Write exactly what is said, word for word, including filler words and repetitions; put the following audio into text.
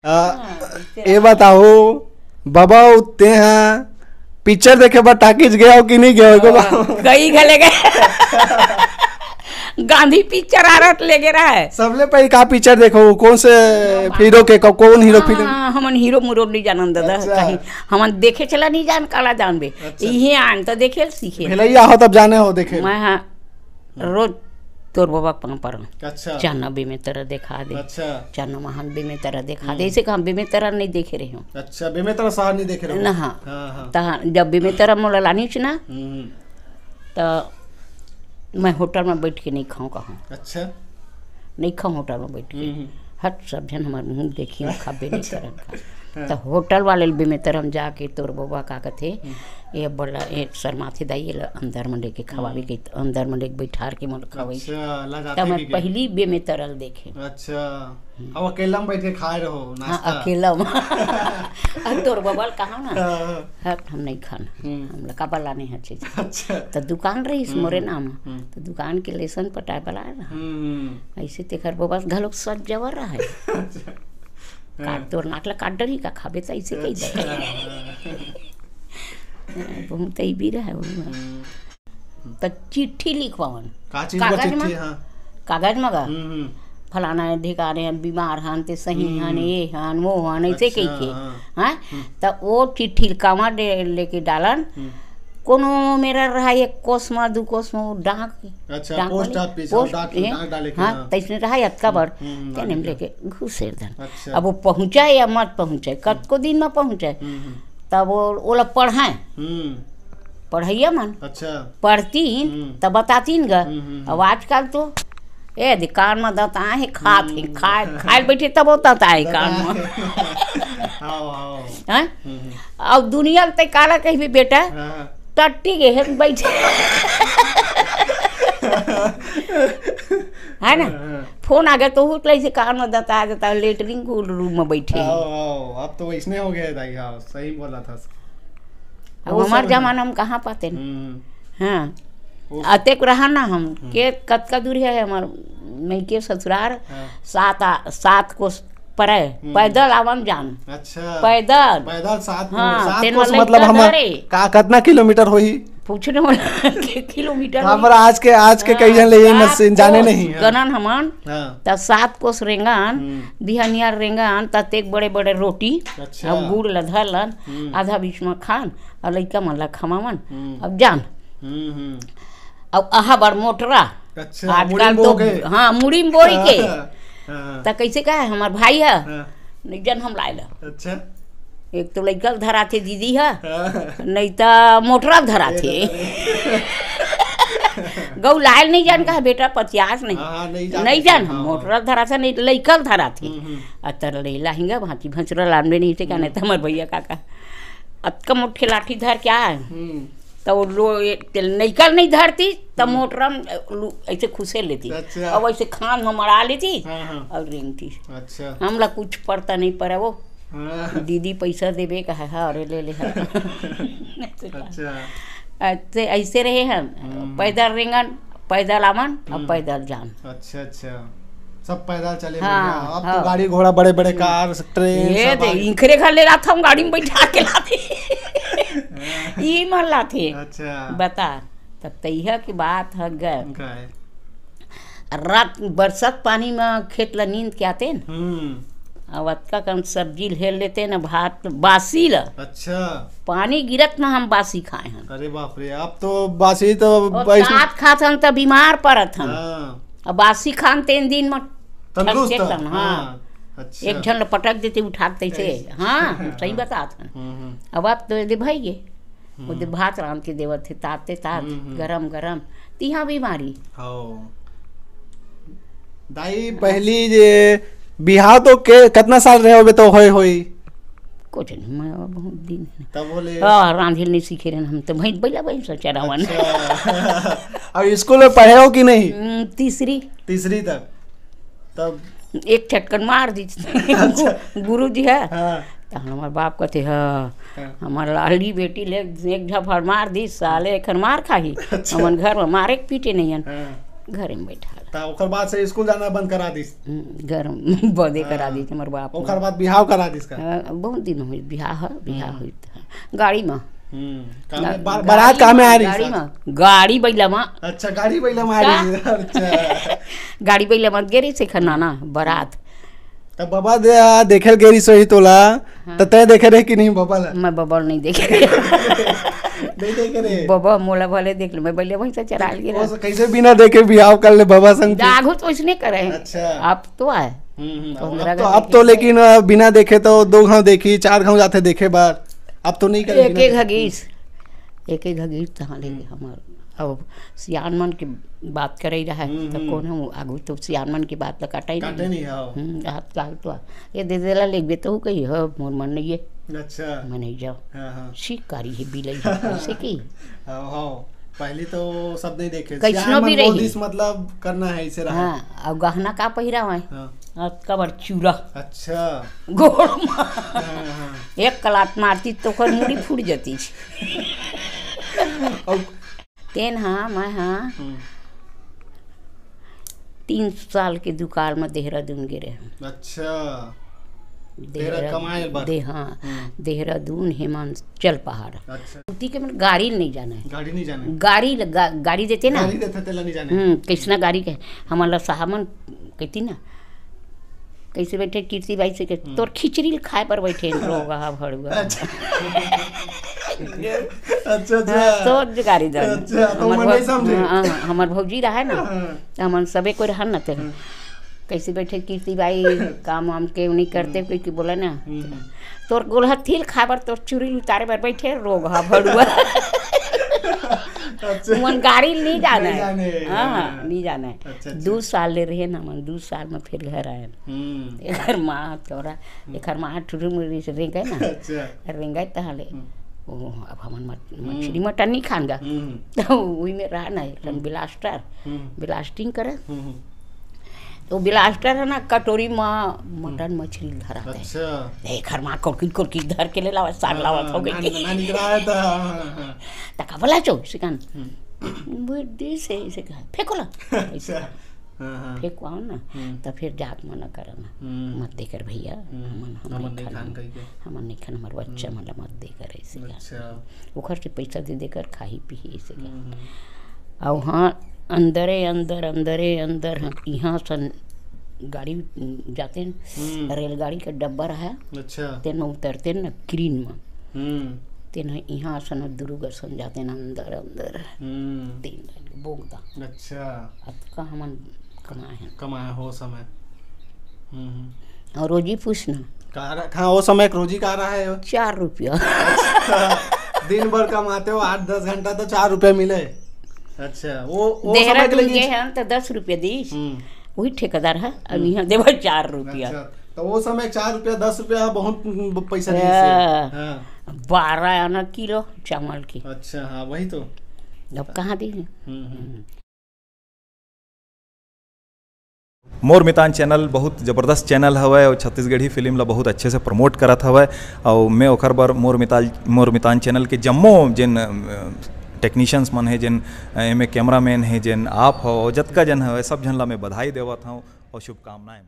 आ, ये बताओ, बाबा, ते हा पिक्चर देखे बर टाकीज गए हो कि नहीं गए हो? हाँ, कई घले गए। गांधी पिक्चर आ रहा ले गे रहा है। सबले पहले का पिक्चर देखो, कौन से हीरो के, कौन हीरो फिल्म? हाँ, हमन हीरो मुरो नहीं जानन दादा, अच्छा। कहीं हमन देखे चला नहीं जान, काला जानबे। अच्छा। इहे आन तो देखे सीखे। भेलैया हो तब जाने हो देखे। मैं हाँ, रोज तोर बाबा के पाँव परन। अच्छा। चाना बेमेतरा देखा दे। अच्छा। चाना महान बेमेतरा देखा दे। हम्म। ऐसे कहा बेमेतरा नहीं देखे रहे हूँ। अच्छा, बेमेतरा साहब नहीं देखे रहे हो? ना, हाँ। हाँ, हाँ। तहाँ जब बेमेतरा मोला लानिस ना, हम्म। त मैं होटल में बैठ के नहीं खाऊं कहूँ। अच्छा। नहीं खाऊं होटल में बैठ के। हम्म। हट, सब झन हमार मुंह देखी, हम खाबे नहीं करन का। हाँ। त होटल वाले ल बेमेतरा में जाके तोर बाबा का कथे, हम्म। ये बोला, ये शर्माथे दाई, ये ला अंदर में लेके खवावे हम्म। के, अंदर में लेके बैठार के मोला खवाई। अच्छा, ला त जाथे मैं भी के? पहली बेमेतरा ल देखे। अच्छा। हम्म। अब अकेला में बैठ के खाए रहो हाँ, नाश्ता? अकेला में। अब तोर बाबा ल कहा ना, हाँ, हाँ। हट, हम नहीं खाना। हम्म। हमला काबर लाने हर चीज। अच्छा। त दुकान रहिस हम्म, मोरे हम्म, नाम। हम्म। त दुकान के लेसन पटाए वाला है ना। हम्म, हम्म। ऐसे तेखर बाबा घलोक सज जवर रहा है। अच्छा। का हाँ। तोर नाक ला काट डरी का खाबे त ऐसे कही दे। अच्छा। बहुत ही भी रहा है वो। हम्म। त चिट्ठी लिखवावन। का चीज का कागज चिट्ठी, मा? हाँ। कागज मा गा? हम्म, हम्म। फलाना ढिकाने हन, बीमार हन, ते सही हम्म। हन, ये हन, वो हन, ऐसे अच्छा, कही के। हाँ। हाँ? हम्म। त वो चिट्ठी कामा दे, लेके डालन। हम्म। कोनो मेरा रहा एक कोस मा, दू कोस मा, वो डाक, अच्छा, डाक पोस्ट वाले? ऑफिस, पोस्ट, हाँ, डाक, ए, डाक डाले के, हाँ, हाँ। तैसने रहा अतका हम्म, बड़। हम्म, तेने डाले के। लेके घुसेर दन। अच्छा। अब वो पहुँचे या मत पहुँचे, कतको दिन मा पहुँचे, हम्म, हम्म। तब वो, ओला पढ़ाए। हम्म। पढ़ैया मन। अच्छा। पढ़तीन, हम्म। त बतातीन गा। हम्म, हम्म, हम्म। अब आजकल तो, ए दे, कान म दंत आहे, खात हे, हम्म। खाए, खाए ल बैठे तब दंत आहे कान म। हाव, हाव। हैं? हम्म, हम्म। अब दुनिया ल तै काला कहिबे बेटा? हाँ। टट्टी गे हे, बैठे। है ना? हाँ, हाँ। फोन आ गया तो उठ ले से कान म दंत आ जाता, लेटरिन के रूम में बैठे। हाव, हाव, अब तो वैसने हो गया है दाई, हाँ, सही बोला था। अब वो हमार सब है। जमाना में कहाँ पाते न? हम्म। हाँ। वो अतेक रहा ना हम, हम्म। के कतका दूर है हमार मइके ससुरार? हाँ। सात आ-, सात कोस परे, हम्म। पैदल आवन जान। अच्छा। पैदल। पैदल सात को-, हाँ, सात तेन कोस वाला मतलब इतना हमर डरे। का, कतना किलोमीटर होही? पूछने वाला के किलोमीटर काबर होही। आज के, आज के हाँ, कई झन ले ये सात मशीन जाने कोस नहीं है। गनन हमन, हाँ। त सात कोस रेंगन, हम्म। बिहनिया रेंगन, त तेक बड़े-बड़े रोटी, अच्छा। अब गुड़ ल धरलन, हम्म। आधा बीच म खान, अउ लइका मन ला खवावन, हम्म। अब जान। हम्म, हम्म। अब अहा बड़ मोटरा। अच्छा, आजकल मुड़ी में तो, बोके। हाँ, मुड़ी में बोरी के। हाँ, हाँ। त कइसे कहे, हमर भाई ह, हाँ। नहीं जन हम लाए ला। अच्छा। एक तो लइका ल धराथे दीदी ह, हाँ। नहीं त मोटरा ल धराथे। अरे, अरे। गऊ लाए ल नहीं जान कहा, बेटा, पचास नहीं। हाँ, हाँ, नहीं जान नहीं कहा, जान, हाँ, मोटरा हाँ। ल धराथे, नहीं लइका ल धराथे। हम्म, हम्म। अतर ले लाहिंगा, भांची भंचरा लानबे नहीं थे, कहने हम्म। त हमर भैया काका। अतका मोटे लाठी धर के आए। हम्म। त वो लो-, ये तेल नइकल नहीं धरती, त हम्म। मोटरा म लु-, ऐसे खुसे लेती। अच्छा। अब ऐसे खान में मड़ा लेती हाँ, हाँ। और रेंगती। अच्छा। हमला कुछ पड़ता नहीं पड़ा वो। हाँ। दीदी पैसा देबे कहा है, अरे ले ले है। अच्छा। ऐसे, ऐसे रहे हम, हम्म। पैदल रेंगन, पैदल आवन, अब हम्म। पैदल जान। अच्छा, अच्छा। सब पैदल चले हाँ, भैया। अब हाँ। तो गाड़ी घोड़ा, बड़े-बड़े हम्म। कार, ट्रेन, ये सब दे, आ गए। इनकरे घर ले लात हम गाड़ी में बैठा के लाते। हाँ। ई मन लाते। अच्छा। बता, तब तैहा की बात ह गए। गए। रात बरसात पानी में खेत ला नींद के आते न। हम्म। अब अतका कन सब्जी हेल लेते न, भात बासी ला। अच्छा। पानी गिरत में हम बासी खाए हन। अरे बाप रे, अब तो बासी तो और बासी साथ खात हन त बीमार पड़त हन। हाँ। अब बासी खान तेन दिन में तंदुरुस्त ठंडे है। तन, हाँ। हाँ, अच्छा। एक झन ल पटक देते, उठा के तैसे। ऐसे। हाँ, सही हाँ। बतात हन। हम्म, हम्म। अब आप तो यदि भाई गे, हम्म। ओदे भात रांध के देवत हे, ताते तात, हम्म, हम्म। गरम गरम। तिहा बीमारी। हाँ। दाई, पहली जे बिहाव तो के, कतना साल रहे होबे तो होय होई? कुछ नहीं, मैं बहुत दिन है। तब बोले हाँ, रांधे नहीं सीखे रहन हम तो, भैंस, बैला भैंस चरावन। अच्छा। अब स्कूल में पढ़े हो कि नहीं? हम्म, तीसरी। तीसरी तक? तब एक छटकन मार दी। अच्छा। गुरु जी है। हाँ। तो हमार बाप कहते, "हाँ, हाँ। हमार लाली बेटी ले एक झफड़ मार दी, साले एखन मार खाही।" अच्छा। हमन घर में मारे के पीटे नहीं हन। हाँ। घरे में बैठा रहा। त ओकर बाद से स्कूल जाना बंद करा दिस? हम्म, घर में बंदे करा हाँ। दिस हमर बाप ओकर मन। बाद बिहाव करा दिस का? हाँ, बहुत दिन होई, बिहाव है, बिहाव हम्म। होई त। गाड़ी में। हम्म, का गा-, में? बा-, गाड़ी बारात का में में, आ रही गाड़ी साथ? में। गाड़ी बैला में। अच्छा, गाड़ी बैला में आ का? रही है, अच्छा। गाड़ी बैला में गे रही से खन्ना ना, बारात। तब बाबा दे-, आ, देखे ल गेरी सोही तोला, हाँ। त तय देखे रहे कि नहीं बाबा ला? मैं बाबा नहीं देखे। नहीं देखे रहे? बाबा मोला भले देख ले, मैं बैले वहीं से चरा लिए वो रहा। से कैसे बिना देखे बिहाव कर ले बाबा संग तू? आघू तो इसने करे हैं। अच्छा। अब तो आए। हम्म, हम्म, तो अब, हमरा अब तो, घर अब देखे तो लेकिन, अ, बिना देखे तो दो घाव देखी, चार घाव जाते देखे बार। अब तो नहीं करे एक बिना एक देखे। हगीस, एक एक हगीस तहाँ ले हम्म। हमर। अब सियान मन के बात करे रहा है, हम्म, तो हम्म। कौन हम आगू तो सियान मन की बात तो काटे काटे नहीं। नहीं, हाँ। हम्म, हाथ काल तो ये दे देला लेगबे तो कही, "हो, मोर मन नहीं है।" अच्छा। मैं नहीं जाओ। हाँ, हाँ। शिकारी है, बिलई है, कैसे की? हाँ, हाँ। पहले तो सब नहीं देखे। कैसनो सियान भी मन रही। बोल दिस, मतलब करना है, ऐसे रहा। हाँ, अब गहना का पहिरा हुआ है? हाँ। अब कबर चूड़ा। अच्छा। गोड़ में। हाँ, हाँ। एक कलात मारती तो ओकर मुड़ी फूट जाती। अब तेन हाँ, मैं हाँ। हम्म। तीन साल के दुकाल में देहरादून गे रहे। अच्छा। तेरा देहरा-, कमाए बर। दे-, हाँ, हम्म। देहरादून, हिमाचल पहाड़। अच्छा। उती के मन गाड़ी नहीं जाना है। गाड़ी नहीं जाना है। गाड़ी ल-, गा-, गाड़ी देते ना। गाड़ी देते तेला नहीं जाना है। हम्म, कैसना गाड़ी के, हमारा साहब मन कहती ना, कैसे बैठे कीर्ति बाई से के, हम्म। "तोर खिचड़ी ल खाए पर बैठे हैं, रोगहा भड़ुआ।" अच्छा। अच्छा, अच्छा। हाँ, तो गाड़ी जाना। अच्छा, तो हमर मन भौ-, नहीं समझे। हाँ, हाँ, हमर भौजी रहा है ना, हाँ। तो हमन सबे कोई रहन ना ते। हाँ। कैसे बैठे कीर्ति बाई, काम वाम के नहीं करते, हम्म। कोई की बोला ना। हम्म। "तोर गोलहथी ल खाए बर, तोर चूड़ी उतारे बर बैठे, रोगहा भड़ुआ।" अच्छा। मन गाड़ी नहीं जाना नहीं है। जाने, हाँ, हाँ। नहीं जाना है। अच्छा, अच्छा। दू साल ले रहे ना मन, दू साल में फिर घर आए। हम्म। एकर माँ तोरा, हम्म। एकर माँ ठुरी मुरी से रेंगे ना। अच्छा। रेंगे तहाँ ले। हम्म। ओ, अब हमन मट-, हम्म। मछली मटन नहीं खान गा। हम्म। तो वही में रहा ना, एक ठन हम्म। ब्लास्टर, हम्म। ब्लास्टिंग करे। हम्म, हम्म। तो ब्लास्टर है ना, कटोरी में मटन मछली धरा है। अच्छा। एकर माँ कोरकी कोरकी धर के ले लावा, सार हाँ, लावा हाँ, हो गई। नानी, नानी के रहा है तो, हाँ, हाँ, हाँ। तका बोला चो, सिकन। हम्म। बुद्धि से इसे कहा, "फेंको ला।" अच्छा। हाँ, हाँ। फेंकवाओ ना, हम्म। तो फिर जात मना करना। हम्म। "मत दे कर भैया, हम्म। हमन, हमन हमन नहीं नहीं खान खान।" कहिके। "हमन नहीं खान, हमारे बच्चा हम्म। मन ला मत दे कर," ऐसे कहा। अच्छा। ओखर से पैसा दे देकर खाही पीही, ऐसे कहा। हम्म। अउ हाँ, अंदरे अंदर, अंदरे अंदर, हाँ, यहाँ सन गाड़ी जाते न, हम्म। रेलगाड़ी का डब्बा रहा, अच्छा। तेन में उतरते न, क्रीन में। हम्म। तेन ह इहाँ असन दुरुग असन जाते न अंदर, अंदर। हम्म। तीन लाइन बोगदा। अच्छा। अतका हमन कमाए हैं। कमाए हो समय। हम्म, हम्म। और रोजी पूछना। का रहा, हाँ, वो समय के रोजी का रहा है? चार रुपया। अच्छा। दिन भर कमाते हो, आठ दस घंटा तो चार रुपया मिले। अच्छा, वो, वो समय के देहरादून लेकिन गए हैं तो दस रुपया दीस। हम्म। वही ठेकेदार है, अब हम्म। यहाँ देवा चार रुपया। अच्छा, तो वो समय चार रुपया, दस रुपया बहुत पैसा नहीं से। हाँ। हाँ। बारह आना किलो चावल की। अच्छा, हाँ, वही तो। अब कहाँ दी? हम्म, हम्म। मोर मितान चैनल बहुत जबरदस्त चैनल हवय और छत्तीसगढ़ी फिल्म ला बहुत अच्छे से प्रमोट करत हवय। और मैं ओकर बर मोर मिताल, मोर मितान चैनल के जम्मो जेन, अ, टेक्नीशियंस मन हे, जेन, अ, एमे कैमरामैन हे, जेन आप हो, जतका जन हवय, सब झन ला मैं बधाई देवत हूँ और शुभकामनाएं।